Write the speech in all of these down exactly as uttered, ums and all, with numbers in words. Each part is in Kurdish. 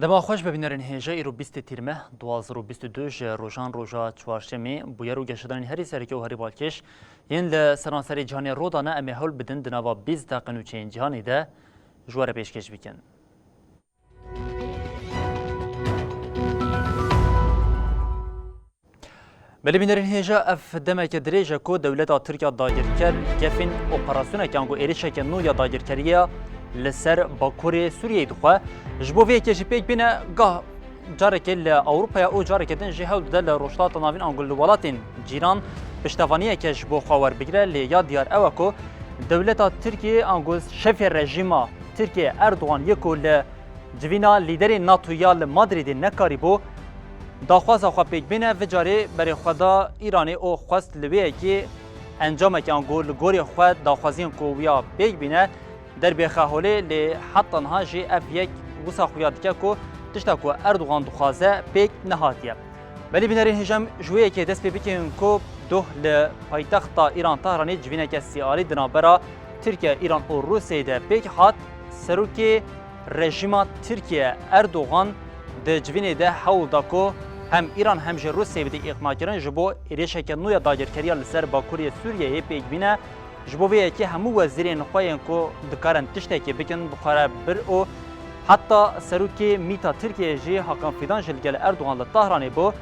Dema xweş be bînerên hêja, îro bîstê Tîrmeh, duwazdeh û bîst û du ji rojan roja çarşemê, bûyer û geşedanên herî sereke û herî balkêş yên li seranserê cîhanê rû dane, em ê hewl bidin di nava bîst deqe nûçeyên cîhanê de ji we re pêşkêş bikin. Belê bînerên hêja, ev demeke dirêj e ku dewleta Tirk ya dagirker gefên operasyoneke ango êrişeke nû ya dagirkeriya li ser bakurê Sûriyeyê dixwe. Ji bo vê yekê jî pêk bîne gah carekê li Ewropaya û carekê din jî hewl dide li Rojhilata Navîn ango li welatên cîran piştevaniyeke ji bo xwe werbigire, lê ya diyar ew e ku dewleta Tirkiyê ango şefê rejîma Tirkiyê Erdogan yê ku li civîna lîderê NATO ya li Madrîdê nekarîbû daxwaza xwe pêk bîne, vê carê berê xwe da Îranê û xwest li wê yekê encamekê ango li gorî xwe daxwaziyên ku wiya pêk bîne derbêxe holê, lê heta niha jî ev yek wisa xuya dike ku tişta ku Erdogan dixwaze pêk nehatiye. Belê bînerên hêja, em ji wê yekê dest pê bikin ku doh li paytexta Îran Tehranê civîneke sî alî di navbera Tirkiye, Îran û Rûsyayê de pêk hat. Serokê rejîma Tirkiye Erdogan di civînê de hewl da ku hem Îran hem jî Rûsyayê bide îqnakirin ji bo êrişeke nû ya dagirkeriya li ser bakurê Sûriyeyê pêk bîne. Ji bo vê yekê hemû wezîrên xwe yên ku dikarin tiştekê bikin bi xwe re bir û heta serokê mîta Tirkiyeyê jî Hakan Fidan jî li gel Erdogan li Tahranê bû,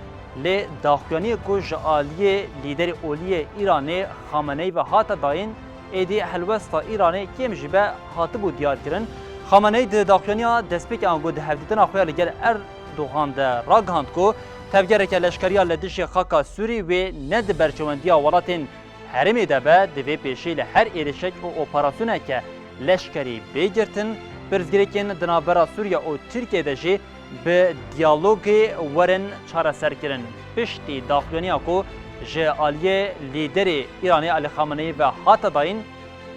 lê daxuyaniyê ku ji aliyê lîderê olî yê Îranê Xameneî ve hate dayîn, êdî helwesta Îranê kêm jî be hatibû diyarkirin. Xameneî di daxuyaniya destpêkê ango di hevdîtina xwe ya li gel Erdogan de ragihand ku tevgereke leşkeriya li dijî xaka Sûrî wê ne di berjewendiya welatên herêmê de be, divê pêşî li her êrişek û operasyoneke leşkerî bê girtin. Pirsgirêkên di navbera Sûriye û Tirkiye de jî bi diyalogê werin çareserkirin. Piştî daxuyaniya ku ji aliyê lîderê Îranê Alî Xameneî ve hate dayîn,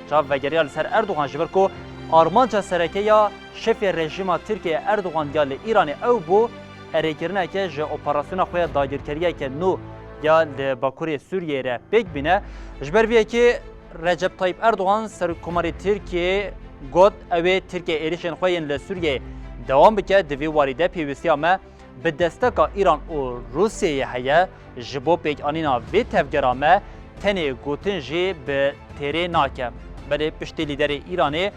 çavvegeriya li ser Erdogan ji ber ku armanca sereke ya şefê rejîma Tirkiyê Erdogan ya li Îranê ew bû, erêkirineke ji operasyona xwe ya dagirkeriyeke nû ya li Bakurê Sûriyeyê re pêk bîne. Ji ber vê yekê Recep Tayyip Erdogan, Serokkomarê Tirkiyê, got, ew ê Tirkiye êrişên xwe yên li Sûriyeyê dewam bike. Di vî warî de pêwîstiya me bi desteka Îran û Rûsyayê heye. Ji bo pêkanîna vê tevgera me tenê gotin jî bi têrê nake. Belê piştî lîderê Îranê,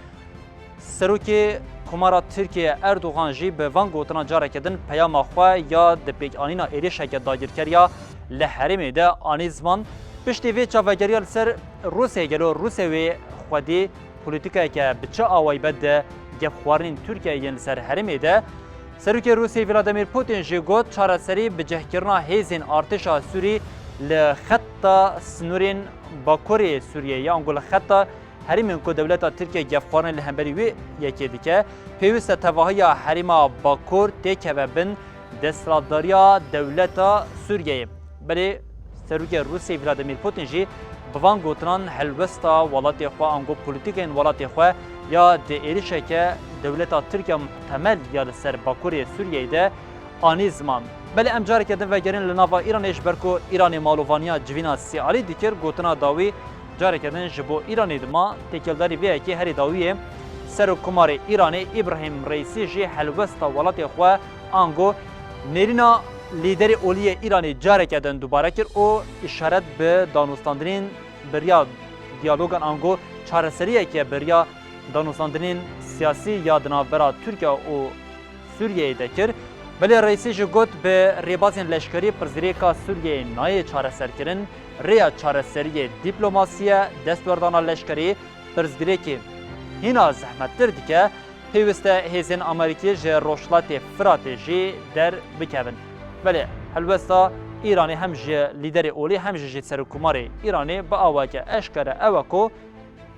Serokê Komara Tirkiye Erdogan jî bi van gotinan careke din peyama xwe ya di pêkanîna êrişeke dagirkeriya li herêmê de anî ziman. Piştî vê çavegeriya li ser Rûsyayê, gelo Rûsya wê xwedî polîtîkayeke bi çi awayî be di gefxwarinên Tirkiyeyê yên li ser herêmê de? Serokê Rûsya Vladimir Putin jî got, çareserî bi cihkirina hêzên artêşa Sûrî li xeta sinûrên bakurê Sûriyeyê, ango li xeta herêmên ku dewleta Tirkiye gefxwarinê li hemberî wê yekê dike, pêwîst e tevahiya herêma Bakur têkeve bin desthilatdariya dewleta Sûriyeyê. Belê Serokê Rûsya Vladimir Putin jî bi van gotinan helwesta welatê xwe, ango polîtîkên welatê xwe ya di êrişeke dewleta Tirkiye muhtemel ya li ser bakurê Sûriyeyê de anî ziman. Belê em careke din vegerin li nava Îranê, ji ber ku Îranê malovaniya civîna sî alî dikir, gotina dawî careke din ji bo Îranê dima. Têkildarî vê yekê herî dawiyê Serokkomarê Îranê Îbrahîm Reîsî jî helwesta welatê xwe, ango nêrîna lîderê olî yê Îranê careke din dubare kir û îşaret bi danûstandinên bi riya diyalogan, ango çareseriyeke bi riya danûstandinên siyasî ya di navbera Tirkiye û Sûriyeyê de kir. Belê Reîsî jî got, bi rêbazên leşkerî pirsgirêka Sûriyeyê nayê çareserkirin. Rêya çareseriyê dîplomasî ye, destwerdana leşkerî pirsgirêkê hîna zehmettir dike. Pêwîst e hêzên Amerîkî ji Rojhilatê Firatê jî derbikevin. Belê helwesta Îranê hem ji lîderê olî hem jî ji Serokkomarê Îranê bi awayeke eşkere ew e ku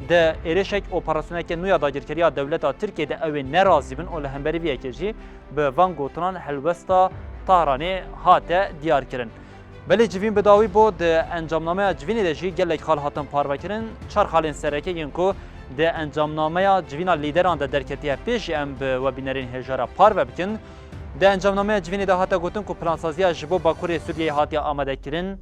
Di êrişek operasyoneke nû ya dagirkeriya dewleta Tirkiyê de ew ê nerazî bin û li hemberî vê yekê jî bi van gotinan helwesta Tahranê hate diyarkirin. Belê civîn bi dawî bû, di encamnameya civînê de jî gelek xal hatin parvekirin. Çar xalên sereke yên ku di encamnameya civîna lîderan de derketiye pêş jî em bi we bînerên hêja re parve bikin. Di encamnameya civînê de hate gotin ku plansaziya ji bo Bakurê Sûriyeyê hatiye amadekirin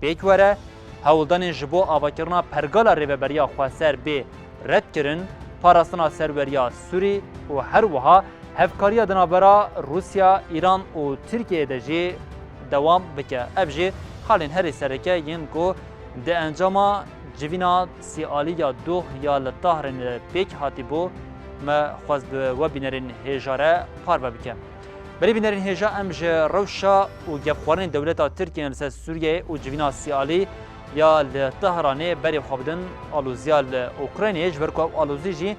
pêk were, hewldanên ji bo avakirina pergala rêveberiya xweser bê redkirin, parastina serweriya Sûrî û her wiha hevkariya di navbera Rûsya, Îran û Tirkiyeyê de jî dewam bike. Ev jî xalên herî sereke yên ku di encama civîna sîalî ya doh ya li Tahranê de pêk hatîbû, me xwest bi we bînerên hêja re parve bike. Belê bînerên hêja, em ji rewşa û gefxwarinên dewleta Tirkiyeyê li ser Sûriyeyê û civîna sîalî ya li Tahranê berê xwe bidin alozîya li Ukraynayê, ji ber ku ew alozî jî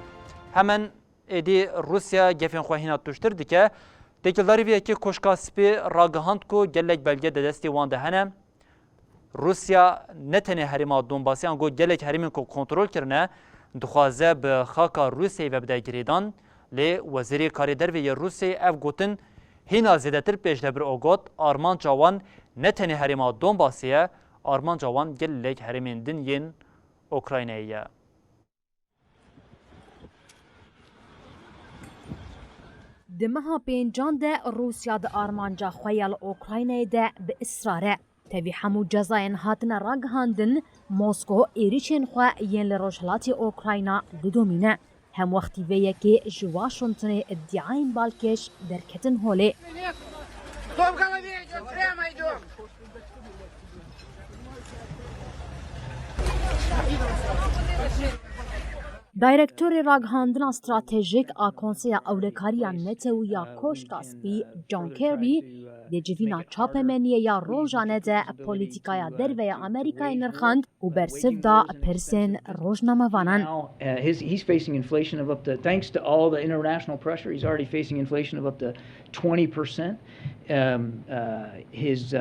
hemen êdî Rûsya gefên xwe hîna tûjtir dike. Têkildarî vê yekê Koşka Spî ragihand ku gelek belge di destê wan de hene. Rûsya ne tenê herêma Donbasê, ango gelek herêmên ku kontrol kirine, dixwaze bi xaka Rûsyayê ve bide girêdan, lê Wezîrê Karê Derve yê Rûsyayê ev gotin hîna zêdetir pêş de bir û got, armanca wan ne tenê herêma Donbasê ye, armanca wan gelek herêmên din yên Ukraynayê ye. Di meha pêncan de Rûsya di armanca xwe ya li Ukraynayê de bi israr e. Tevî hemû cezayên hatine ragihandin, Mosko êrişên xwe yên li rojhilatê Ukrayna didomîne. Hemwextî vê yekê ji Washingtonê îdiayên balkêş derketin holê. Кто в голове идёт? Прямо идём. Dayrektorê Ragihandina Stratejîk a Konseya Ewlekariya Netewî ya Koşka Spî, John Kirby, di civîna çapemeniyê ya rojane de polîtîkaya derve ya Amerîkayê nirxand û bersiv da pirsên rojnamevanan. Now, uh, his, he's facing inflation of up to, thanks to all the international pressure, he's already facing inflation of up to twenty percent. Um, uh, his, uh,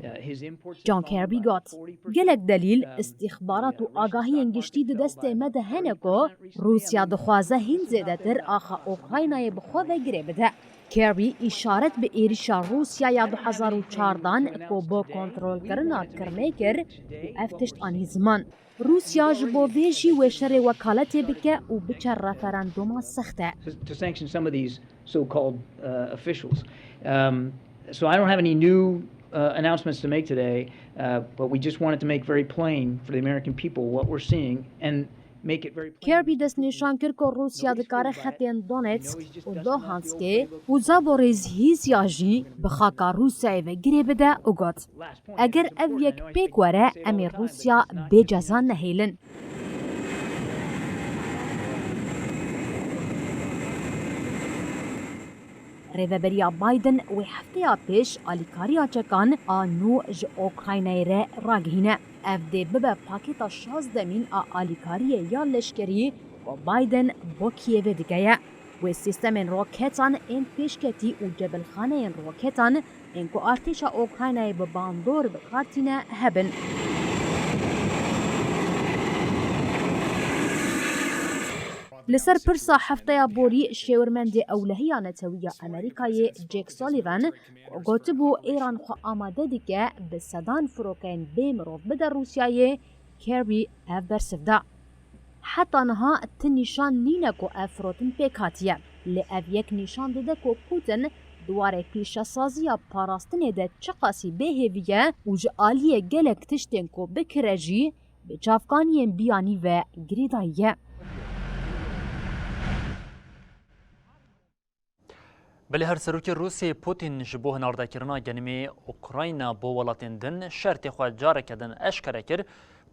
uh, his imports have John fallen Kirby by got, forty percent. Gelek delîl, uh, istîxbarat û uh, Russian agahiyên stock market giştî di fell destê by me de hene ku forty percent recently. Rûsya dixwaze hîn zêdetir axa Ukraynayê bi xwe ve girê bide. Kirby îşaret bi êrişa Rûsya ya du hezar û çardan ku bo kontrolkirina Kirmê kir û ev tişt anî ziman. Rûsya ji bo vê jî wê şerê wekaletê bike û biçe referandûma sext e. To, to sanction some of these so-called, uh, officials. Um, so I don't have any new, uh, announcements to make today, uh, but we just wanted to make very plain for the American people what we're seeing and make it very plain. Kirby destnîşan kir ku Rûsya dikare xetên Donetsk û Luhanskê û Zaporizhzhia jî bi xaka Rûsyayê ve girê bide û got, eger ev yek pêk were, em ê Rûsya bê ceza nehêlin. Rêveberiya Biden wê hefteya pêş alîkariya çekan a nû ji Ukraynayê re ragihîne. Ev dê bibe pakêta şazdemîn a alîkariyê ya leşkerî ku Biden bo Kiyevê dike ye. Wê sîstemên roketan ên pêşketî û cebilxaneyên roketan ên ku artêşa Ukraynayê bi bandor bi kar tîne hebin. Li ser pirsa hefteya borî, şêwirmendê ewlehiya netewî ya Amerîkayê Jake Sullivan, ku gotibû Îran xwe amade dike bi sedan firokeyên bê mirov bide Rûsyayê, Kirby ev bersiv da. Heta niha ti nîşan nîne ku ev firotin pêk hatiye. Lê ev yek nîşan dide ku Putin di warê pîşesaziya parastinê de çiqasî bêhêvî ye û ji aliyê gelek tiştên ku bikire jî bi çavkaniyên biyanî ve girêdayî ye. Belê her serokê Rûsyayê Putin ji bo hinardekirina genimê Ukrayna bo welatên din şertê xwe careke din eşkere kir.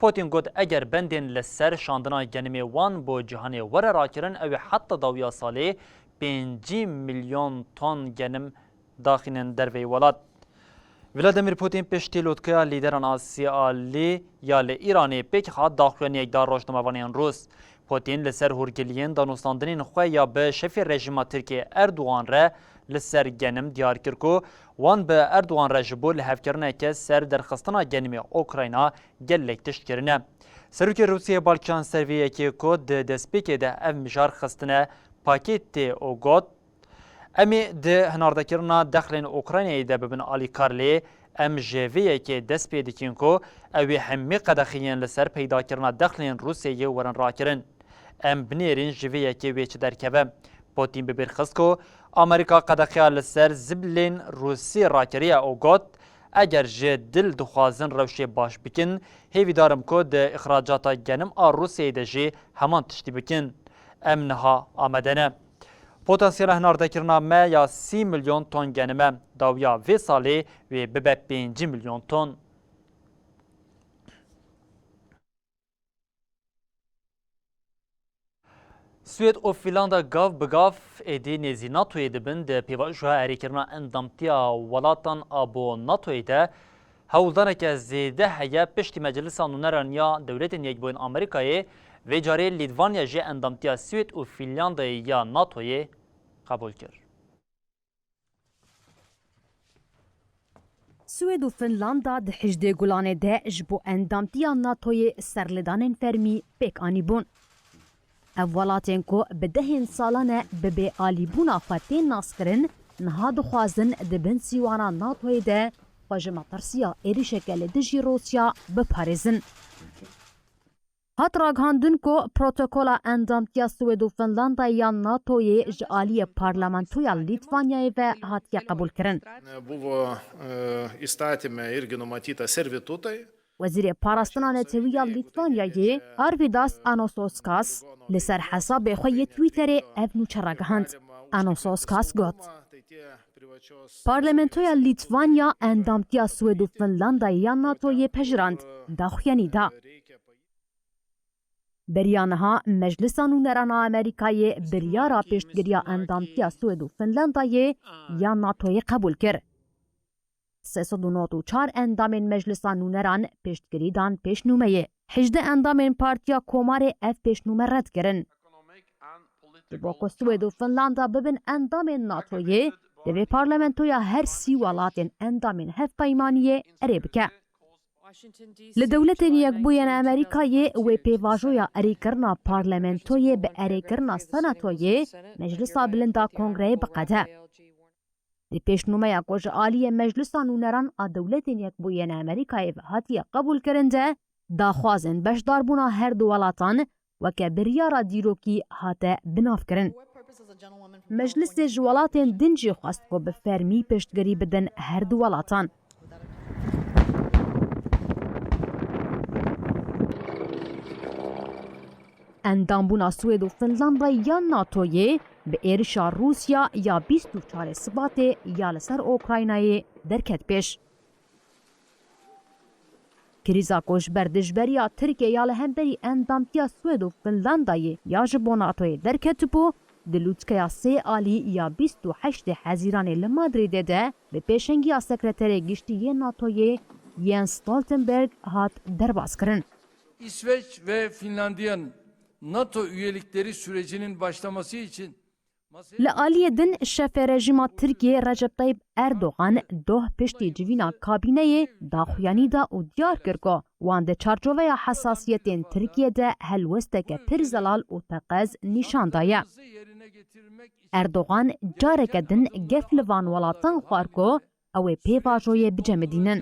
Putin got, eger bendên li ser şandina genimê wan bo cîhanê were rakirin, ew ê heta dawiya salê pêncî milyon ton genim daxînin derveyî welat. Vladimir Putin piştî lotkeya lîderan a sî alî ya li Îranê pêk hat daxuyaniyek da rojnamevanên Rûs. Putin li ser hûrgiliyên danûstandinên xwe ya bi şefê rejîma Tirkiyê Erdogan re li ser genim diyar kir ku wan bi Erdogan re ji bo lihevkirineke ser derxistina genimê Ukrayna gelek tişt kirine. Serokê Rûsyayê bal kişand ser vê yekê ku di destpêkê de ev mijar xistine pakêtê û got, Em ê di hinardekirina dexlên Ukraynayê de bibin alîkar, lê em ji vê yekê dest pê dikin ku ew ê hemî qedexeyên li ser peydakirina dexlên Rûsyayê werin rakirin. Em binêrin ji vê yekê wê çi derkeve. Putin bi bîr xist ku Amerîka qedexeya li ser ziblên Rûsî rakiriye û got, Eger ji dil dixwazin rewşê baş bikin, hêvîdar im ku di îxracata genim a Rûsyayê de jî heman tiştî bikin. Em niha amade ne. Potansiyela hinardekirina me ya sî milyon ton genim e. Dawiya vê salê wê bibe pêncî milyon ton. Swêd û Fînlanda gav bi gav êdî nêzî NATOyê dibin. Di pêvajoya erêkirina endamtiya welatan a bo NATOyê de hewldaneke zêde heye. Piştî Meclisa Nûneran ya Dewletên Yekbûyên Amerîkayê, vê carê Lîtvanya jî endamtiya Swêd û Fînlandayê ya NATOyê qebûl kir. Swêd û Finlanda di hejdê Gulanê de ji bo endamtiya NATOyê serlêdanên fermî pêk anîbûn. Ev welatên ku bi dehên salan e bi bêalîbûna xwe tên naskirin, niha dixwazin di bin sîwana NATOyê de xwe ji metirsiya êrişeke li dijî Rûsya biparêzin. Hat ragihandin ku protokola endamtiya Swêd û Finlandayê ya NATOyê ji aliyê Parlamentoya Lîtvanyayê ve hatiye qebûlkirin. Buvo, e, įstatyme irgi numatyta servitutai. Wezîrê Parastina Netewî ya Lîtvanyayê, Arvydas Anušauskas, li ser hesabê xwe yê Twitterê ev nûçe ragihand. Anušauskas got, Parlamentoya Lîtvanya endamtiya Swêd û Finlandayê ya NATOyê pejirand, daxuyanî da. Beriya niha Meclisa Nûneran a Amerîkayê biryara piştgiriya endamtiya Swêd û Finlandayê ya NATOyê qebûl kir. Sê sed û nod û çar endamên Meclisa Nûneran piştgirî dan pêşnûmeyê. Hejdeh endamên Partiya Komarê ev pêşnûme red kirin. Ji bo ku Swêd û Finlanda bibin endamên NATOyê, divê parlamentoya her sî welatên endamên hevpeymaniyê erê bike. Li Dewletên Yekbûyên Amerîkayê wê pêvajoya erêkirina parlamentoyê bi erêkirina senatoyê Meclisa Bilind a Kongreyê biqede. Di pêşnûmeya ku ji aliyê Meclisa Nûneran a Dewletên Yekbûyên Amerîkayê ve hatiye qebûlkirin de, daxwazên beşdarbûna her du welatan weke biryara dîrokî hate binavkirin. Meclisê ji welatên din jî xwest ku bi fermî piştgirî bidin her du welatan. Endambûna Swêd û Finlandayê ya NATOyê bi êrişa Rûsya ya bîst û çarê Sibatê ya li ser Ukraynayê derket pêş. Krîza ku ji ber dijberiya Tirkiyê ya li hemberî endamtiya Swêd û Finlandayê ya ji bo NATOyê derketibû, di lûtkeya sê alî ya bîst û heştê Hezîranê li Madrîdê de bi pêşengiya Sekreterê Giştî yê NATOyê Jens Stoltenberg hat derbas kirin. İsveç ve Finlandiya'nın NATO üyelikleri sürecinin başlaması için Li aliyê din şefê rejîma Tirkiyê Recep Tayyip Erdogan doh piştî civîna kabîneyê daxuyanî da û diyar kir ku wan di çarçoveya hesasiyetên Tirkiyê de helwesteke pir zelal û teqez nîşan daye. Erdogan careke din gef li van welatan xwar ku ew ê pêvajoyê bicemidînin.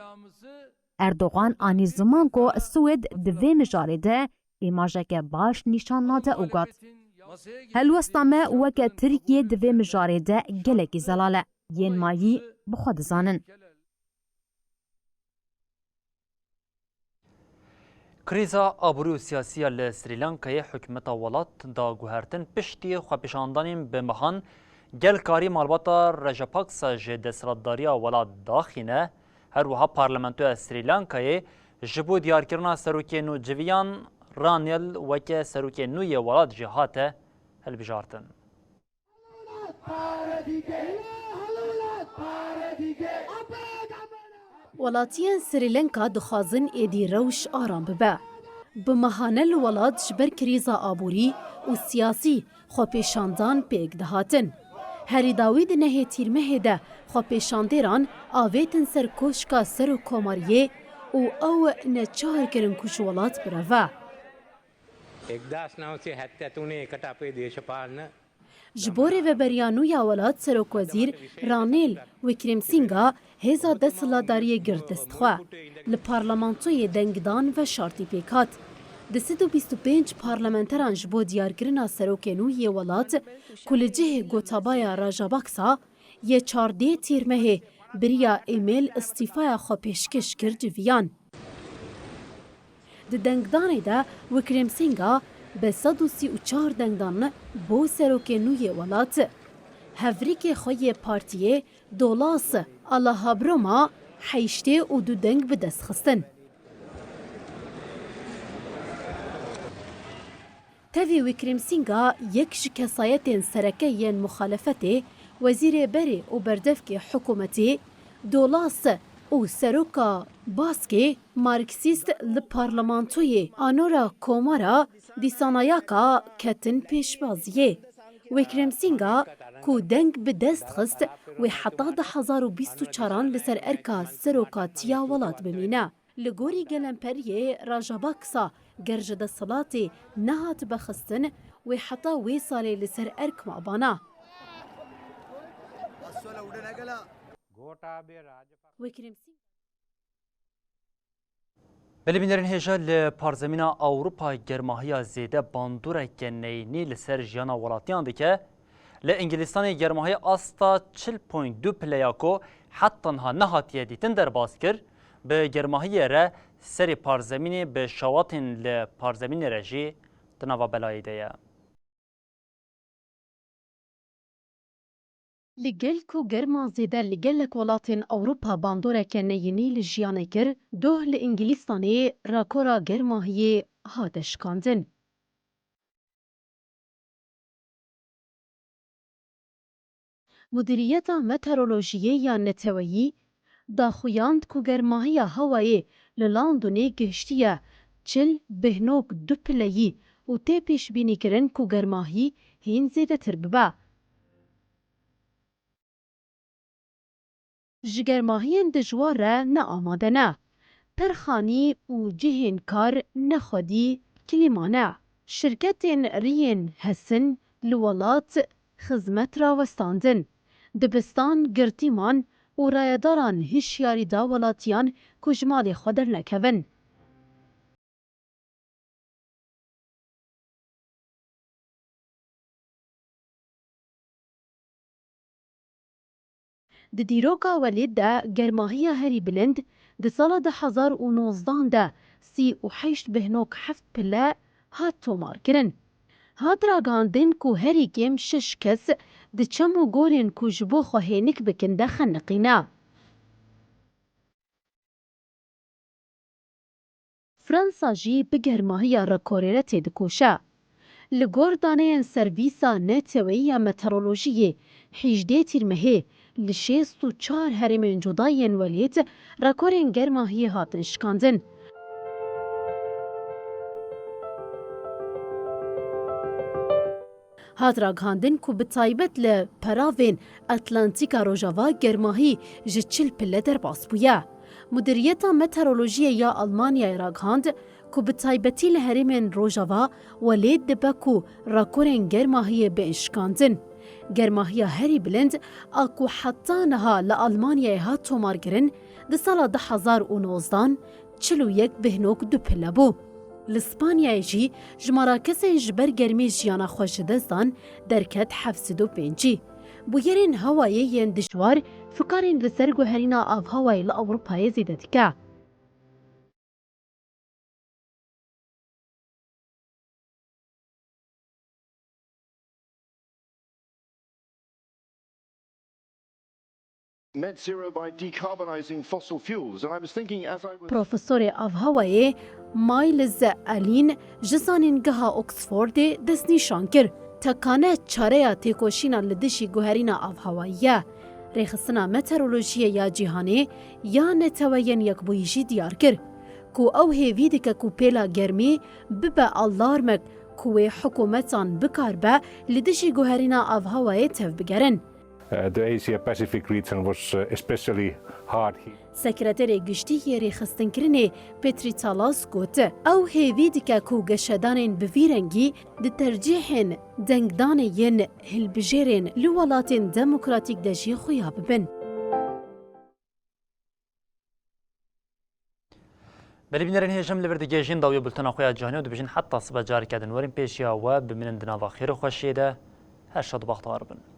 Erdogan anî ziman ku Swêd di vê mijarê de îmajeke baş nîşan nade û got, Helwesta me weke Tirkiyê di vê mijarê de gelekî zelal e. Yên mayî bi xwe dizanin. Krîza aborî û siyasî ya li Srî Lankayê hikûmeta welat da guhertin piştî xwepêşandanên bi mehan gel karî malbata Rajapaksa ji desthilatdariya welat daxîne. Her wiha Parlamentoya Srî Lankayê ji bo diyarkirina serokê nû civiyan Ranil weke serokê nû yê welat jî hate hilbijartin. Welatiyên Srî Lanka dixwazin êdî rewş aram bibe. Bi mehane li welat ji ber krîza aborî û siyasî xwepêşandan pêk dihatin. Herî dawî di nehê Tîrmehê de xwepêşandêran avêtin ser koşka Serokkomariyê û ew neçar kirin ku ji welat bireve. एकदाच नव्हते हत्यातून एकटा पे देशपालन. Ji bo rêveberiya nû ya welat, serokwezîr Ranîl Wîkremsînga hêza desthilatdariyê girt dest xwe. Li parlamentoyê dengdan veşartî pêk hat. Du sed û bîst û pênc parlamenteran ji bo diyarkirina serokê nû yê welat, ku li cihê Gotabaya Rajapaksa yê çardê Tîrmehê bi riya email îstîfaya xwe pêşkêş kir, civiyan. Di dengdanê de Wîkrem Singha bi sed û sî û çar dengdan bo serokê nû yê welat, hevrîkê xwe yê partiyê Dolas Alahabroma heştê û du deng bi dest xistin. Tevî Wîkrem Singha yek ji kesayetên sereke yên muxalefetê, wezîrê berê û berdevkê hikûmetê, Dolas û seroka baskê Marksîst li parlamentoyê Anura Komara dîsanayaka ketin pêşbaziyê. Wîkrem Singha ku deng bi dest xist, wê heta du hezar û bîst û çaran li ser erka serokatiya welat bimîne. Li gorî gelemperiyê Rajapaksa ger ji desthilatê nehatibe xistin, wê heta wê salê li ser erk mabana. Wîkrem Singha. Belê bînerên hêja, li parzemîna Ewropa germahiya zêde bandoreke neyînî li ser jiyana welatiyan dike. Li Îngilîstanê germahiya asta çil point du pileya ku heta niha nehatiye dîtin derbas kir, bi germahiyê re serê parzemînê, bi şewatên li parzemînê re jî di nava belayê de ye. Li gel ku germa zêde li gelek welatên Ewropa bandoreke neyînî li jiyanê kir, doh li Îngilîstanê rakora germahiyê hate şikandin. Mudiriyeta Meteorolojiyê ya Neteweyî daxuyand ku germahiya hewayê li Londonê gihiştiye çil bihnok du pileyî û tê pêşbînîkirin ku germahî hîn zêdetir bibe. Ji germahiyên dijwar re ne amade ne. Pirxanî û cihên kar ne xwedî klîma ne. Şirketên riyên hesin li welat xizmet rawestandin. Dibistan girtî man û rayedaran hişyarî da welatiyan ku ji malê xwe dernekevin. Di dîroka Welêt de germahiya herî bilind di sala du hezar û nozdan de sî û heşt bihnok heft pile hat tomarkirin. Hat ragihandin ku herî kêm şeş kes di çem û gorên ku ji bo xwe hênik bikin de xeniqîne. Fransa jî bi germahiya rekorê re têdikoşe. Li gor daneyên Servîsa Neteweyî ya Meteorolojiyê, hîjdê Tîrmehê li şêst û çar herêmên cuda yên welêt rekorên germahiyê hatin şikandin. Hat ragihandin ku bi taybet li peravên Atlantîka Rojava germahî ji çil pile derbas bûye. Mudiriyeta Meteorolojiyê ya Almanyayê ragihand ku bi taybetî li herêmên Rojava welêt dibe ku rekorên germahiyê bên şikandin. Germahiya herî bilind a ku heta niha li Almanyayê hat tomarkirin, di sala du hezar û nozdan çil û yek bihnok du pile bû. Li Spanyayê jî jimara kesên ji ber germî jiyana xwe ji dest dan derket heft sed û pêncî. Bûyerên hewayê yên dijwar fikarên li ser guherîna avhewayê li Ewropayê zêde dike. Net zero by decarbonising fossil fuels. And I was thinking as I was Profesorê avhewayê Miles Allen ji Zanîngeha Oxfordê destnîşan kir, tekane çareya têkoşîna li dijî guherîna avhewayî ye. Rêxistina Meteorolojiyê ya Cîhanê ya Neteweyên Yekbûyî jî diyar kir ku ew hêvî dike ku pêla germî bibe alarmek ku wê hikûmetan bikaribe li dijî guherîna avhewayê tevbigerin. Uh, the Asia Pacific region was uh, especially hard hit. Sekreterê Giştî yê Rêxistinkirinê Petri Talas got, ew hêvî dike ku geşedanên bi vî rengî di tercîhên dengdanê yên hilbijêrên li welatên demokratîk de jî xuya bibin. Belê bînerên hêjim li vir digihêjin dawiya bultena xwe ya cîhanê û dibêjin heta sibe careke din werin pêşiya we bimînin di nava xêr û xweşiyê de. Her şad û bextewar bin.